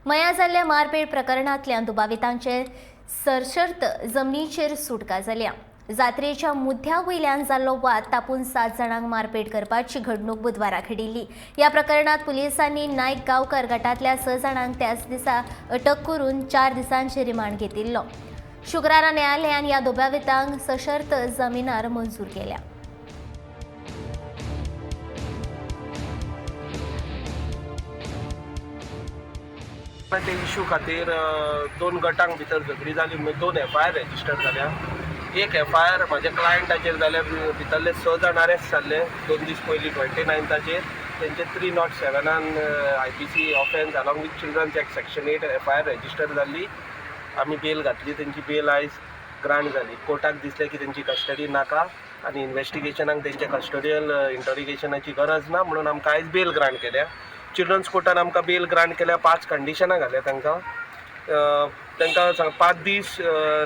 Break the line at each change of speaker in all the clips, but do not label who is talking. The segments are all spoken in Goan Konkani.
मया जाल्ल्या मारपेट प्रकरणांतल्यान दुबावितांचे सशर्त जमनीचेर सुटका जाल्या. जात्रेच्या मुद्द्या वयल्यान जाल्लो वाद तापून 7 जाणांक मारपेट करपाची घडणूक बुधवारा घडिल्ली. ह्या प्रकरणात पुलिसांनी नायक गांवकर गटांतल्या 6 जाणांक त्याच दिसा अटक करून 4 दिसांचे रिमांड घेतिल्लो. शुक्रारा न्यायालयान ह्या दुबावितांक सशर्त जमिनार मंजूर केल्या.
ते इशू खातीर 2 गटांक भितर झगडी जाली म्हणून 2 एफआयआर रजिस्टर जाल्या. एक एफआयआर म्हाज्या क्लायंटाचेर जाल्या, भितरले 6 जाण अरेस्ट जाल्ले 2 दीस पयलीं 29ताचेर. तेंचे 307 IPC offence along with children's act section 8 FIR register जाल्ली. आमी बेल घातली, तेंची बेल आयज ग्रांट जाली. कोर्टाक दिसलें की तेंची कस्टडी नाका आनी इन्वेस्टिगेशनाक तेंच्या कस्टडियल इंटरोगेशनाची गरज ना म्हणून आमकां आयज बेल ग्रांट केल्या. चिल्ड्रन्स कोर्टान आमकां बेल ग्रांट केल्या, 5 कंडिशनां घाल्या तांकां. तांकां 5 दीस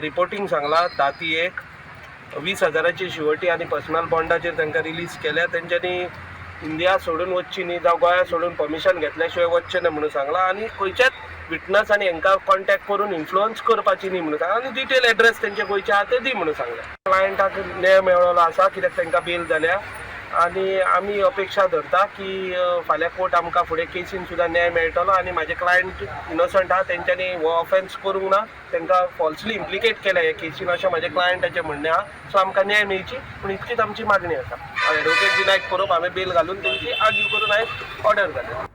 रिपोर्टींग सांगलां, 10 ती 1, 20 हजाराची शिवटी आनी पर्सनल बॉन्डाचेर तांकां रिलीज केल्या. तेंच्यांनी इंडिया सोडून वचची न्ही जावं गोंया सोडून परमिशन घेतल्या शिवाय वचचें न्ही म्हणून सांगलां आनी खंयच्याच विटनस आनी हांकां कॉन्टेक्ट करून इन्फ्लुअन्स करपाची न्ही म्हणून सांगलां आनी डिटेल एड्रेस तेंचे खंयचे आहा ते दी म्हणून सांगलें. क्लायंटाक न्याय मेळ्ळो आसा कित्याक तांकां बेल जाल्या आनी आमी अपेक्षा धरता की फाल्यां कोर्ट आमकां फुडें केसीन सुद्दां न्याय मेळटलो आनी म्हाजे क्लायंट इनोसंट आहा, तेंच्यांनी हो ऑफेन्स करूंक ना, तांकां फॉल्सली इम्प्लिकेट केल्या हे केसीन अशें म्हाज्या क्लायंटाचें म्हणणें आहा. सो आमकां न्याय मेळची पूण इतकीच आमची मागणी आसा. एडवोकेट विनायक परब हांवें बेल घालून तेंची आर्ग्यू करून हांवें ऑर्डर घाल्या.